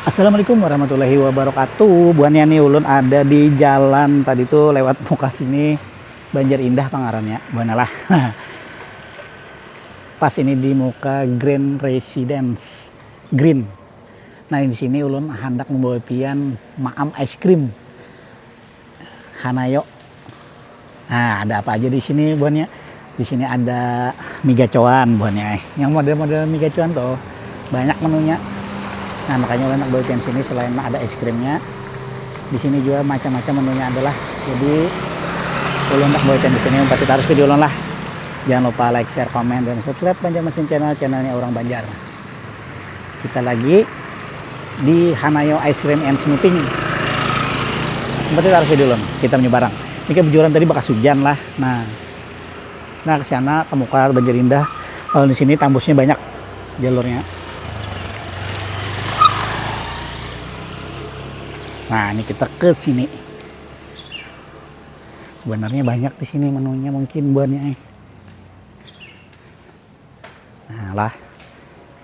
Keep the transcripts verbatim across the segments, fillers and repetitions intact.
Assalamualaikum warahmatullahi wabarakatuh. Buhannya nih, ulun ada di jalan tadi tuh, lewat muka sini, Banjar Indah pangarannya. Buhannya lah. Pas ini di muka Green Residence. Green. Nah, di sini ulun handak membawa pian maam ice cream. Hanayo. Nah, ada apa aja di sini, buhannya? Di sini ada mie gacoan, buhannya. Yang model-model mie gacoan tuh banyak menunya. Nah, makanya ulun nak bawa pian sini, selain ada es krimnya, di sini juga macam-macam menunya adalah. Jadi, ulun nak bawa pian di sini, umpati tarus video ulun lah. Jangan lupa like, share, komen, dan subscribe Banjarmasin Channel, channelnya orang Banjar. Kita lagi di Hanayo Ice Cream and Smoothie. Berarti harus dulu kita menyeberang. Ini kan bujuran tadi bekas hujan lah. Nah, nah, ke sana, ke muka Banjar Indah. Kalau di sini tambusnya banyak jalurnya. Nah, ini kita ke sini. Sebenarnya banyak di sini menunya, mungkin, buhannya, eh. Nah lah,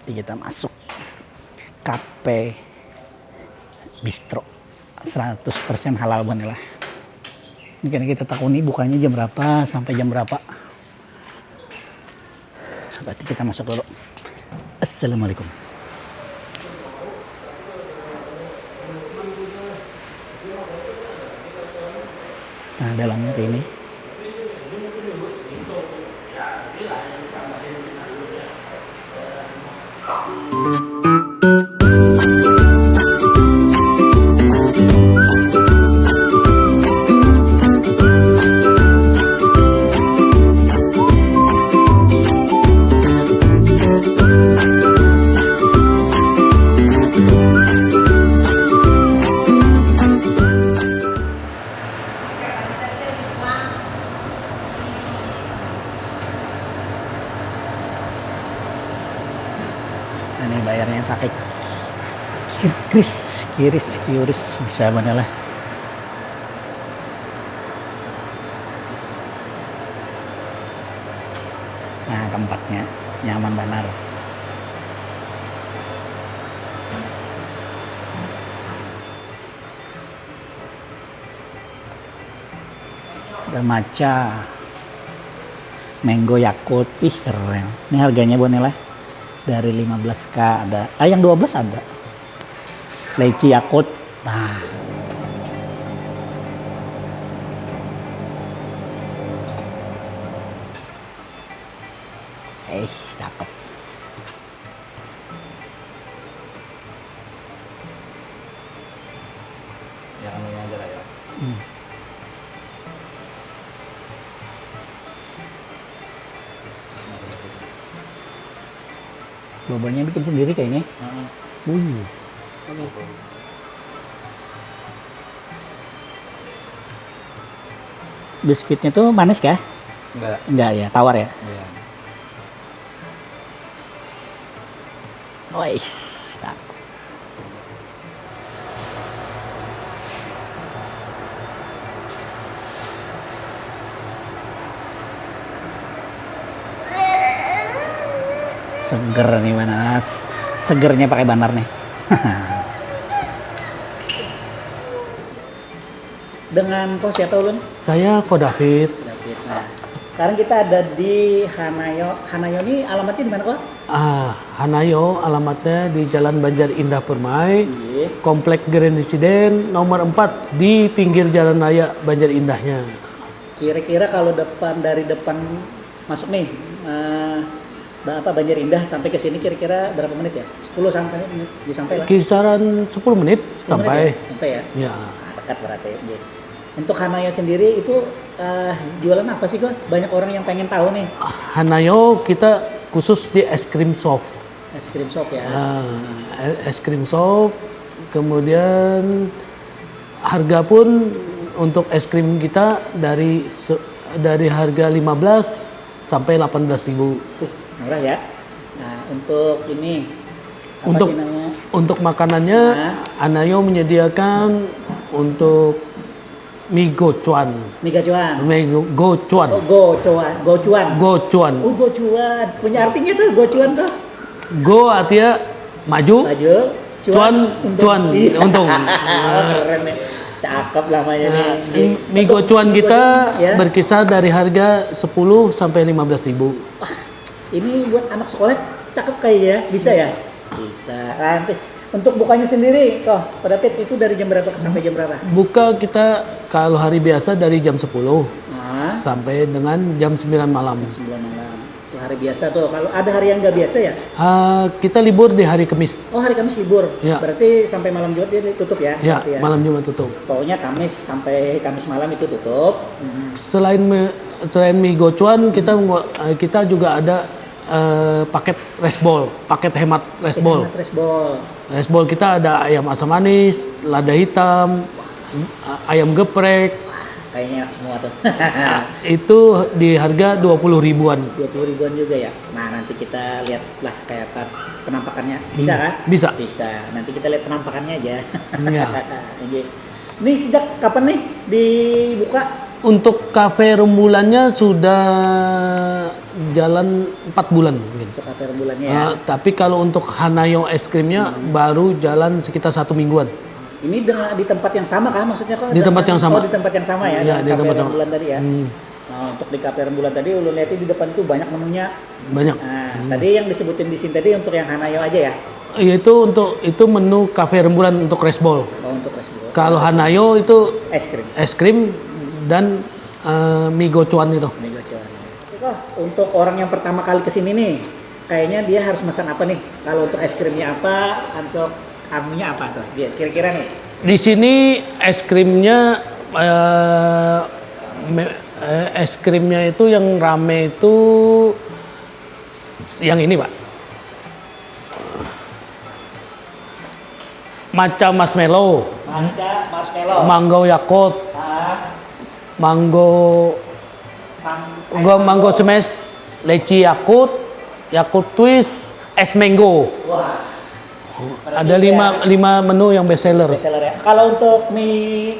jadi kita masuk kafe bistro, seratus persen halal, buhannya lah. Ini kena kita takuni bukanya jam berapa sampai jam berapa. Berarti kita masuk dulu. Assalamualaikum. Nah, dalamnya kayak ini. Ini bayarnya pakai kris, kiris, kiris, bisa mana lah. Nah, tempatnya nyaman banar. Ada maca, mango, Yakult. Ih, keren. Ini harganya, buhannya lah, dari lima belas K ada. Ah, yang dua belas ada. Leci, Yakult. Nah. Eh, cakep. Yang anunya aja lah ya. Hmm. Bobanya bikin sendiri kayaknya. Heeh. Wih. Oke. Biskuitnya tuh manis kah? Enggak. Enggak ya, tawar ya? Iya. Wais. Seger nih, Banas. Segernya pakai banar nih. Dengan ko siapa, ulun? Saya ko David. David. Nah, sekarang kita ada di Hanayo. Hanayo ini alamatnya di mana, ko? Ah, Hanayo alamatnya di Jalan Banjar Indah Permai, iya, Komplek Grand Resident nomor empat di pinggir jalan raya Banjar Indahnya. Kira-kira kalau depan, dari depan masuk nih, eh, ba-, apa, Banjar Indah sampai ke sini kira-kira berapa menit ya? Sepuluh sampai menit, bisa sampai lah. Kisaran sepuluh menit. Sepuluh menit sampai. Ya? Sampai ya? Ya. Ah, dekat berarti. Iya. Untuk Hanayo sendiri itu, eh, jualan apa sih, Ko? Banyak orang yang pengen tahu nih. Hanayo kita khusus di es krim soft. Es krim soft ya. Ah, es krim soft, kemudian harga pun untuk es krim kita dari se-, dari harga lima belas sampai delapan belas ribu. Wih, murah ya. Nah, untuk ini, apa untuk, sih namanya? Untuk makanannya, nah, Hanayo menyediakan untuk mie gocuan. Mie gocuan. Mie go-, gocuan. Oh, gocuan. Gocuan. Gocuan. Oh, gocuan. Punya artinya tuh, gocuan tuh? Go artinya maju. Maju. Cuan, cuan, untung. Iya. Untung. Wah, keren nih. Cakep namanya nih. Nah, mie gocuan kita berkisar dari harga sepuluh sampai lima belas ribu. Wah, ini buat anak sekolah cakep kayaknya ya, bisa ya? Bisa. Nanti untuk bukanya sendiri, oh, Pak David, itu dari jam berapa sampai jam berapa? Buka kita kalau hari biasa dari jam sepuluh ah, sampai dengan jam sembilan malam. Jam sembilan malam. Itu hari biasa tuh. Kalau ada hari yang nggak biasa ya? Ah, kita libur di hari Kamis. Oh, hari Kamis libur. Ya. Berarti sampai malam Jumat dia tutup ya? Ya, berarti ya? Malam Jumat tutup. Pokoknya Kamis sampai Kamis malam itu tutup. Hmm. Selain me- selain mie gocuan, kita ngo- eh, kita juga ada eh, paket resbol, paket hemat resbol. Hemat resbol. Resbol kita ada ayam asam manis, lada hitam, a- ayam geprek. Kayaknya enak semua tuh. Nah, itu di harga dua puluh ribuan. Dua puluh ribuan juga ya. Nah, nanti kita lihatlah kayak apa penampakannya. Bisa hmm, kan? Bisa. Bisa. Nanti kita lihat penampakannya aja. Iya. Ini sejak kapan nih dibuka? Untuk Cafe Rembulannya sudah jalan empat bulan mungkin. Untuk Cafe Rembulannya ya. Eh, tapi kalau untuk Hanayo es krimnya hmm, baru jalan sekitar satu mingguan. Ini dengan di tempat yang sama kah maksudnya kok? Di tempat yang sama. Oh, di tempat yang sama ya. Iya, di tempat yang sama. Rembulan tadi ya. Hmm. Nah, untuk di Cafe Rembulan tadi ulun lihat di depan itu banyak menunya. Banyak. Nah, hmm, tadi yang disebutin di sini tadi untuk yang Hanayo aja ya? Iya, itu untuk itu menu Cafe Rembulan untuk resbol. Oh, untuk resbol. Kalau Hanayo itu es krim. Es krim dan eh, mie gocuan itu. Mie gocuan. Oke, kok untuk orang yang pertama kali ke sini nih, kayaknya dia harus pesan apa nih? Kalau untuk es krimnya apa, untuk anunya apa tuh? Dia kira-kira nih. Di sini es krimnya eh, me- eh, es krimnya itu yang rame itu yang ini, Pak. Matcha marshmallow. Matcha marshmallow. Mango Yakult. Ah. Mango Mang- gua mango smash, leci Yakult, Yakult twist, es mango. Wah. Ada lima lima menu yang best seller. Best seller ya. Kalau untuk mie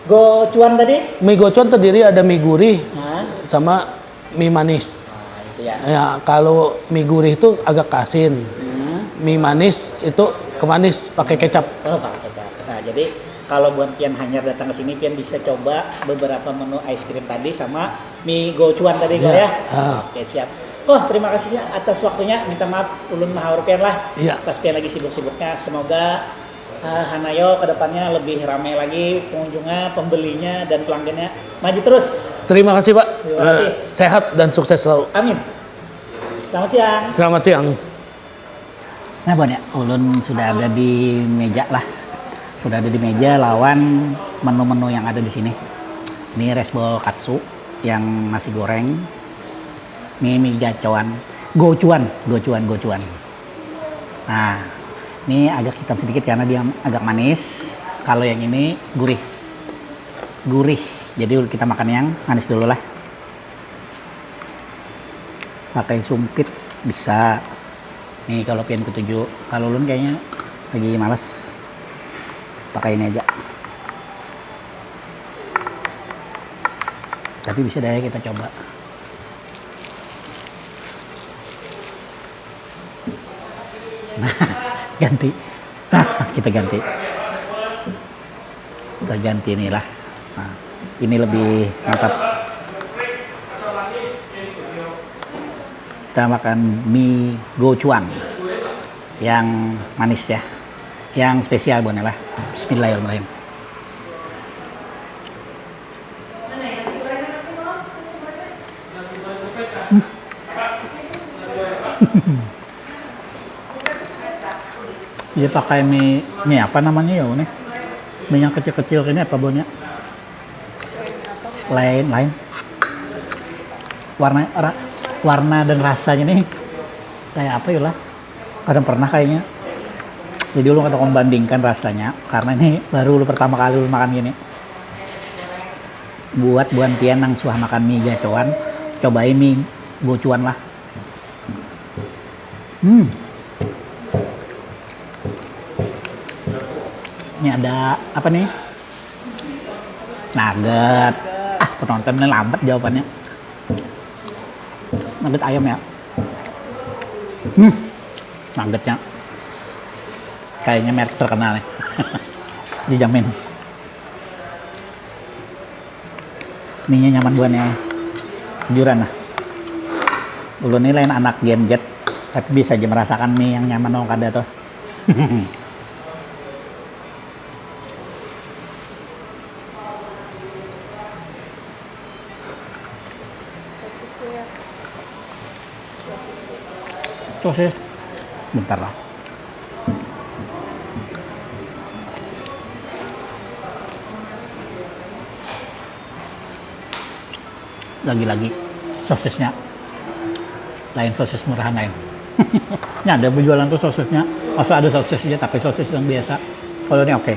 gocuan tadi? Mie gocuan terdiri ada mie gurih nah, sama mie manis. Nah, itu ya. Ya, kalau mie gurih itu agak kasin. Hmm. Mie manis itu kemanis pakai kecap. Oh, pakai kecap. Nah, jadi kalau buat pian hanyar datang ke sini, pian bisa coba beberapa menu ice cream tadi sama mie gocuan tadi, ya. Ah. Oke, siap. Oh, terima kasih ya atas waktunya. Minta maaf, ulun mahaur pian lah. Iya. Pas pian lagi sibuk-sibuknya. Semoga eh, Hanayo ke depannya lebih ramai lagi pengunjungnya, pembelinya, dan pelanggannya. Maju terus. Terima kasih, Pak. Terima kasih. Eh, sehat dan sukses selalu. Amin. Selamat siang. Selamat siang. Nah, Bon, ya, ulun sudah ada di meja lah. Sudah ada di meja lawan menu-menu yang ada di sini. Ini resbol katsu, yang nasi goreng, ini mie gacoan, gocuan, gocuan, gocuan. Nah, ini agak hitam sedikit karena dia agak manis. Kalau yang ini gurih. Gurih. Jadi kita makan yang manis dulu lah. Pakai sumpit bisa. Nih kalau pian ketuju, kalau ulun kayaknya lagi malas. Pakai ini aja. Tapi bisa deh kita coba. Nah, ganti. Nah, kita ganti. Kita ganti inilah. Nah, ini lebih mantap. Kita makan mie gocuan yang manis ya. Yang spesial buatnya lah. Bismillahirrahmanirrahim. Hmm. Dia pakai mie, mie apa namanya ya, ini? Mie yang kecil-kecil ini apa, Bon, ya? Lain, lain. Warna ra- warna dan rasanya nih kayak apa ya lah? Kadang pernah kayaknya. Jadi lu kada membandingkan rasanya karena ini baru lu pertama kali lu makan gini. Buat buan pian nang suah makan mie gacoan, cobai mie gocuan lah. Hmm. Ini ada apa nih? Nugget. Ah, penonton ini lambat jawabannya. Nugget ayam ya. Hmm. Nuggetnya. Kayaknya merek terkenal nih. Dijamin. Mie-nya nyaman buannya. Jujuran lah. Ulun ni lain anak Gen Z, tapi bisa aja merasakan mie yang nyaman orang kada tuh. Sosis. Bentar lah. Lagi-lagi sosisnya lain sosis murahan lain. Ini ada berjualan tuh sosisnya, masa ada sosis aja tapi sosis yang biasa. Kalau ini oke.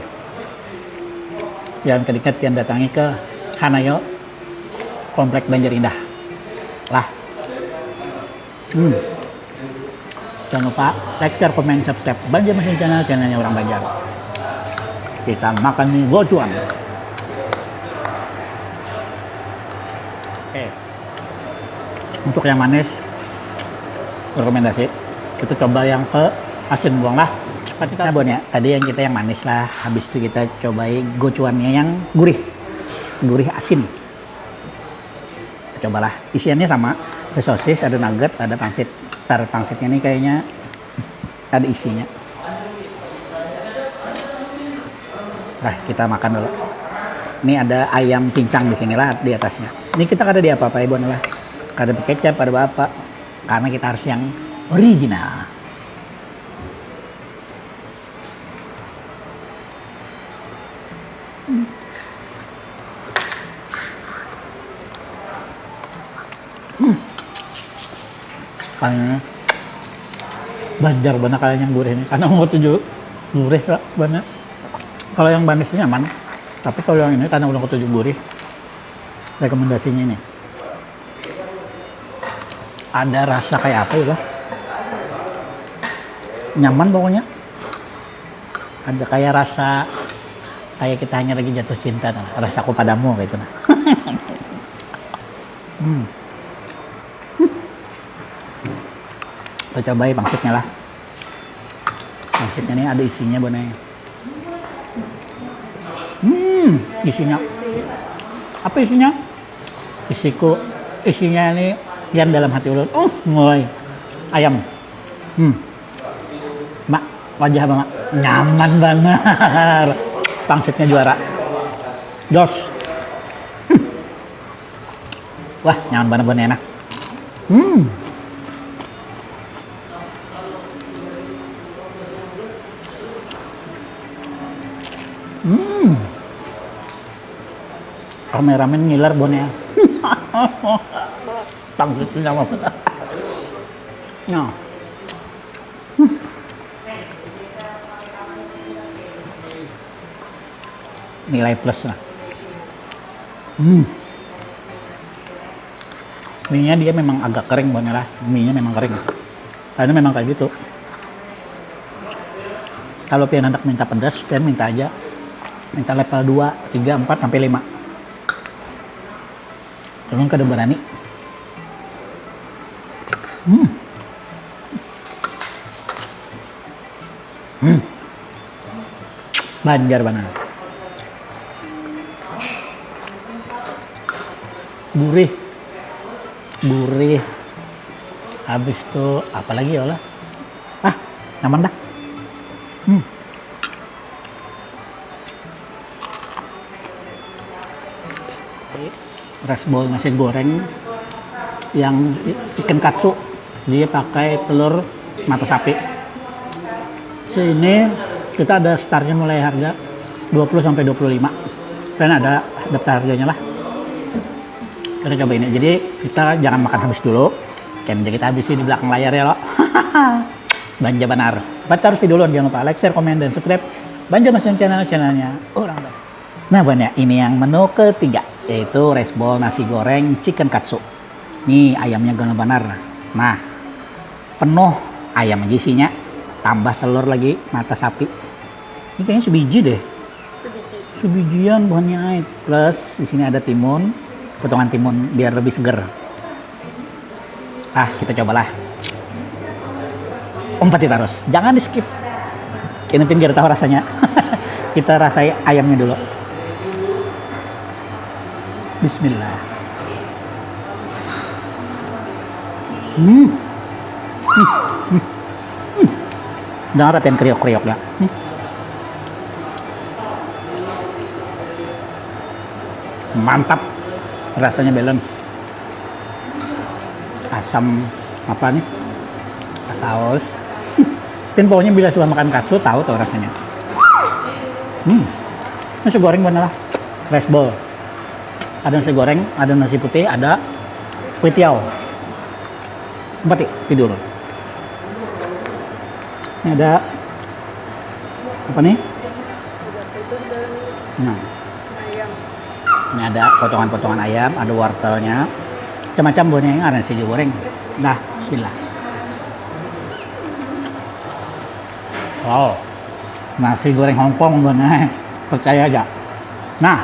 Yang teringat yang datangi ke Hanayo Komplek Banjar Indah. Lah. Hmm. Jangan lupa like, share, komen, subscribe Banjar Mesin Channel, channelnya orang Banjar. Kita makan mie gocuan. Oke. Untuk yang manis rekomendasi kita coba yang ke asin buang lah. Nah, Bon ya, tadi yang kita yang manis lah, habis itu kita cobai gocuannya yang gurih. Gurih asin. Cobalah. Isiannya sama. Ada sosis, ada nugget, ada pangsit. Tar pangsitnya nih kayaknya ada isinya. Nah, kita makan dulu. Ini ada ayam cincang di sinilah di atasnya. Ini kita kada diapa-apai, Bon lah. Kada kecap, kada apa-apa. Karena kita harus yang original. Hmm. Kayaknya Banjar banget kayaknya gurih ini karena mau tujuh gurih lah banyak. Kalau yang manis nyaman, tapi kalau yang ini karena udah ketujuh gurih, rekomendasinya ini ada rasa kayak apa ya, nyaman pokoknya. Ada kayak rasa kayak kita hanya lagi jatuh cinta, nah, rasaku padamu kayak itu nah. Hmm. Kita cobai pangsitnya lah. Pangsitnya nih ada isinya, Bonai. Hmm, isinya. Apa isinya? Isiku, isinya ini yang dalam hati ulun. Oh, mulai. Ayam. Hmm. Mak, wajah apa, Mak? Nyaman banar. Pangsitnya juara. Jos. Hmm. Wah, nyaman banar, Bonai, nah. Hmm. Hmm. Kameramen ngiler, Bonai. Tangkis nyaman. Nah. Hmm. Nilai plus lah. Hmm. Mie-nya dia memang agak kering, Bonai lah. Mie-nya memang kering. Karena memang kayak gitu. Kalau pian hendak minta pedas, pian minta aja. Minta level dua, tiga, empat, sampai lima. Cuman kada berani. Hmm. Hmm. Banjar banar. Gurih. Gurih. Habis itu apa lagi ya Allah? Ah, nyaman dah. Hmm. Rice bowl nasi goreng yang chicken katsu, dia pakai telur mata sapi. Sini kita ada startnya mulai harga dua puluh sampai dua puluh lima. Kan ada daftar harganya lah. Kita coba ini. Jadi kita jangan makan habis dulu. Kan kita habisi di belakang layar ya lo. Banja banar. Buat harus video ulun, jangan lupa like, share, komen, dan subscribe Banjar Mesin Channel, channelnya orang Banjar. Nah, banyak ini yang menu ketiga, yaitu rice bowl nasi goreng chicken katsu. Nih ayamnya ganal banar. Nah, penuh ayam aja isinya, tambah telur lagi, mata sapi. Ini kayaknya sebiji deh. Sebijian buahnya ai. Plus di sini ada timun, potongan timun biar lebih seger. Ah, kita cobalah. Umpati terus, jangan di skip. Ini pin kada tahu rasanya. Kita rasai ayamnya dulu. Bismillah. Hmm. Hmm. Hmm. Hmm. Dengar apa yang kriok-kriok ya? Hmm. Mantap. Rasanya balance. Asam apa nih? Saus. Hmm. Pin pokoknya bila sudah makan katsu tahu tuh rasanya. Hmm. Nasi goreng bener lah. Rice bowl. Ada nasi goreng, ada nasi putih, ada kuitiau. Empat tidur. Ini ada apa nih? Nah, ini ada potongan-potongan ayam, ada wortelnya, macam-macam buahnya, yang ada nasi goreng. Nah, bismillah. Wow, nasi goreng Hongkong buahnya, percaya aja. Nah,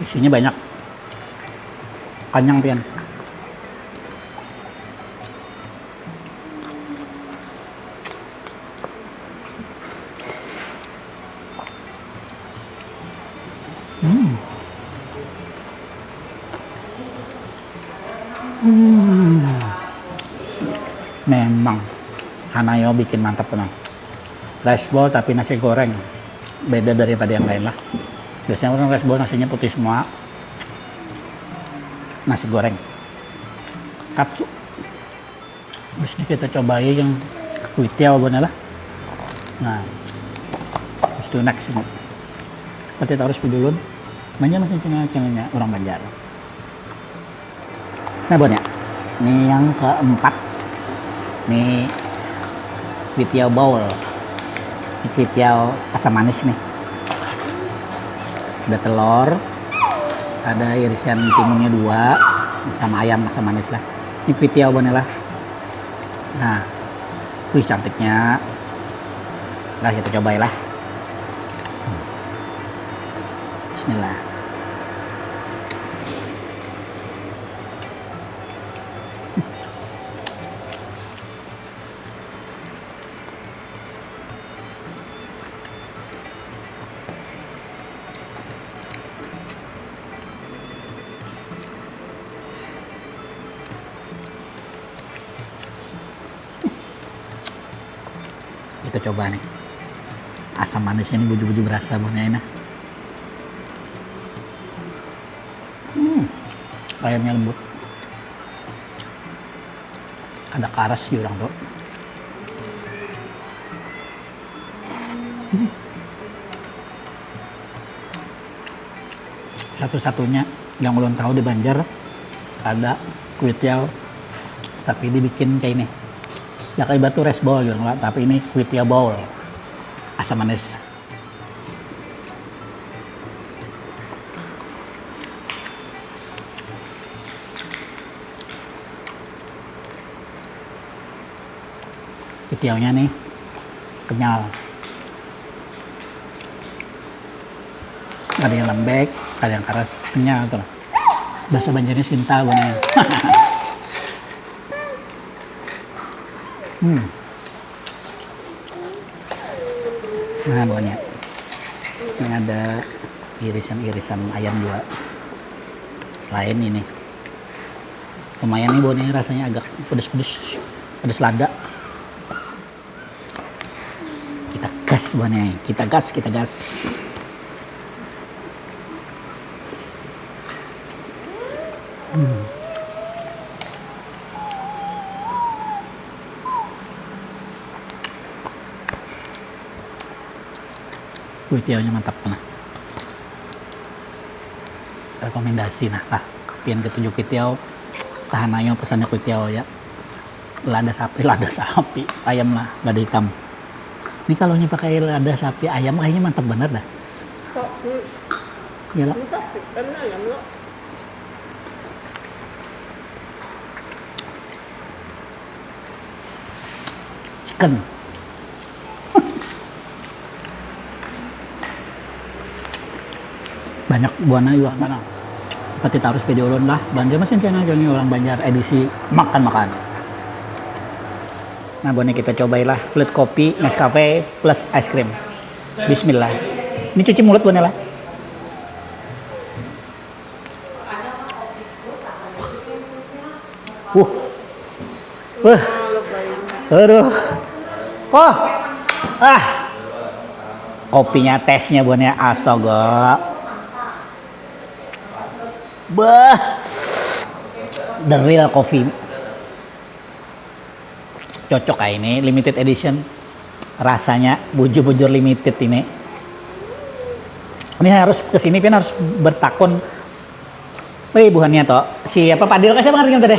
isinya banyak, kanyang pian. Hmm. Hmm. Memang Hanayo bikin mantap tenang. Rice bowl tapi nasi goreng, beda daripada yang lain lah. Biasanya orang rice bowl nasinya putih semua, nasi goreng, katsu. Habis ini kita cobai yang kuitiau buhannya lah. Nah, habis itu next ini. Berarti harus dulu. Banyak masih cengah-cengahnya orang Banjar. Nah, buhannya. Ini yang keempat. Ini kuitiau bowl. Ini kuitiau asam manis nih. Ada telur, ada irisan timunnya dua, sama ayam asam manis lah. Ini kuitiau buhannya lah. Nah, wih, cantiknya. Lah, kita cobai lah. Bismillah. Kita coba nih. Asam manisnya ini bujur-bujur berasa buhannya ini. Hmm, ayamnya lembut. Ada karas di orang tuh. Hmm. Satu-satunya yang ulun tahu di Banjar ada kuitiau tapi dibikin kayak ini. Ya kayak batu rice bowl juga, tapi ini kuitiau bowl. Asam manis. Kuitiaunya nih kenyal. Ada yang lembek, ada yang karas, kenyal tuh. Bahasa Banjarnya sinta buhannya. Hmm. Nah, buhannya. Ini ada irisan-irisan ayam juga. Selain ini. Lumayan nih buhannya, rasanya agak pedes-pedes. Pedes lada. Kita gas buhannya. Kita gas, kita gas. Hmm. Kuitiaunya mantap nah. Rekomendasi nah lah. Pian ketuju kuitiau, ke Hanayo pesannya kuitiau ya. Lada sapi, lada sapi, ayam lah, lada hitam. Ini kalau nya pakai lada sapi ayam kayaknya mantap bener dah. Kok, hmm, ya lah. Ini sapi, kan ayam lo. Chicken. Banyak buana juga mana. Tapi harus video ulun lah. Banjar masih channel channel orang Banjar edisi makan-makan. Nah, buhannya kita cobailah flat kopi Nescafe plus ice cream. Bismillah. Ini cuci mulut buhannya lah. Uh. Wah. Aduh. Oh. Ah. Kopinya, tesnya buhannya, astaga. Bah. The real coffee. Cocok kayak ini, limited edition. Rasanya bujur-bujur limited ini. Ini harus kesini, pian harus bertakun. Wih, buhannya toh. Si apa, Padil, kasih apa ngarannya tadi?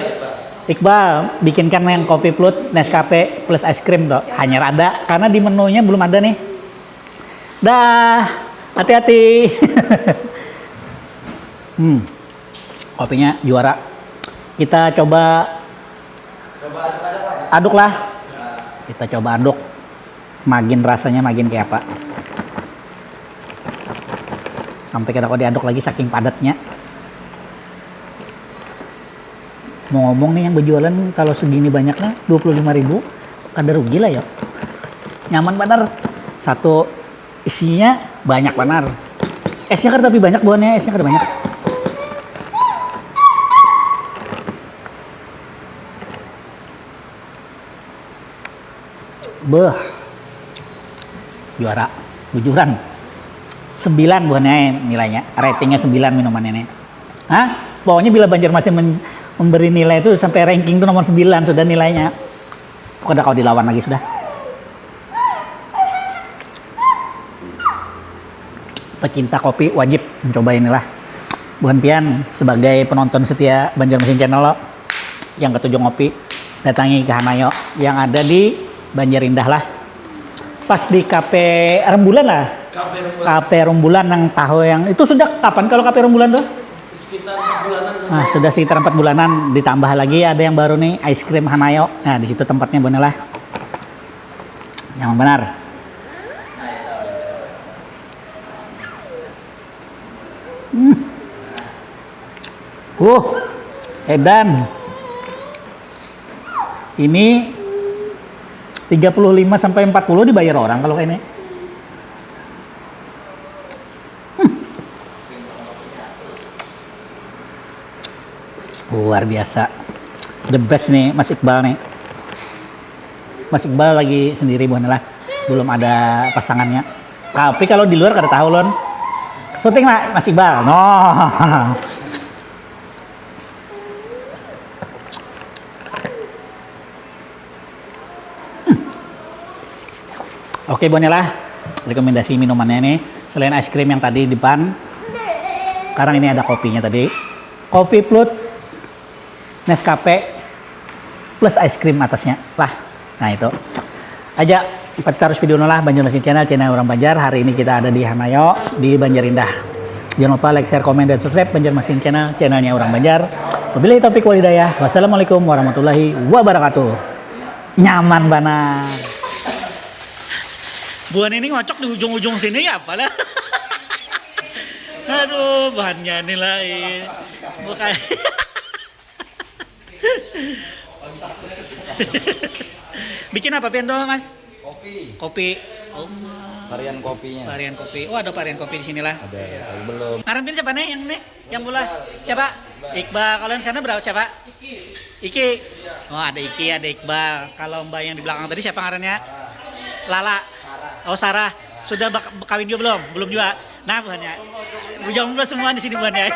Iqbal, bikinkan yang coffee float Nescafe plus ice cream toh. Hanya ada, karena di menunya belum ada nih. Dah, hati-hati. Hmm, kopinya juara. Kita coba aduk lah. Kita coba aduk. Magin rasanya magin kayak apa. Sampai kada kau diaduk lagi saking padatnya. Mau ngomong nih, yang berjualan kalau segini banyaknya dua puluh lima ribu, kada rugi lah ya. Nyaman benar. Satu, isinya banyak benar. Esnya kada tapi banyak buhannya, esnya kada banyak. Beuh. Juara. Bujuran. Sembilan buhannya nilainya. Ratingnya sembilan minuman ini. Hah? Pokoknya bila Banjarmasin men- memberi nilai itu sampai ranking itu nomor sembilan sudah nilainya. Kada kau dilawan lagi sudah. Pecinta kopi wajib mencoba inilah. Buhan pian sebagai penonton setia Banjarmasin Channel lo, yang ketujuh ngopi, datangi ke Hanayo yang ada di Banjar Indah lah. Pas di Kafe Rembulan lah. Kafe Rembulan. Kafe Rembulan yang tahu yang itu sudah kapan kalau Kafe Rembulan tuh? Sekitar empat bulanan. Nah, sudah sekitar empat bulanan, ditambah lagi ada yang baru nih, ice cream Hanayo. Nah, di situ tempatnya buhannya lah. Nyaman benar. Hmm. Uh, edan. Ini tiga puluh lima sampai empat puluh dibayar orang kalau kayak ini. Hmm. Luar biasa. The best nih Mas Iqbal nih. Mas Iqbal lagi sendiri bukan lah. Belum ada pasangannya. Tapi kalau di luar kada tahu lon. Syuting lah Mas Iqbal. No. Oke, buhannya lah. Rekomendasi minumannya nih. Selain es krim yang tadi di depan, sekarang ini ada kopinya tadi. Coffee Float Nescafe plus es krim atasnya lah. Nah, itu aja. Empat terus video lah Banjarmasin Channel, channel orang Banjar. Hari ini kita ada di Hanayo di Banjar Indah. Jangan lupa like, share, komen, dan subscribe Banjarmasin Channel, channelnya orang Banjar. Wabillahi taufiq wal hidayah. Wassalamualaikum warahmatullahi wabarakatuh. Nyaman banar. Buhan ini ngocok di ujung-ujung sini ya apalah. Aduh, bahannya nih lah. Bukan. Bikin apa pian tuh, Mas? Kopi. Kopi. Oh, varian kopinya. Varian kopi. Oh, ada varian kopi di sinilah. Ada, tapi belum. Ngaran pian siapa nih yang ini? Yang mula? Siapa? Iqbal. Kalau yang sana berapa siapa? Iki. Oh, ada Iki, ada Iqbal. Kalau Mbak yang di belakang tadi siapa ngarannya? Lala. Oh, Sarah. Sudah bak- kawin juga belum? Belum juga. Nah, buhannya. Jomblo semua di sini buhannya.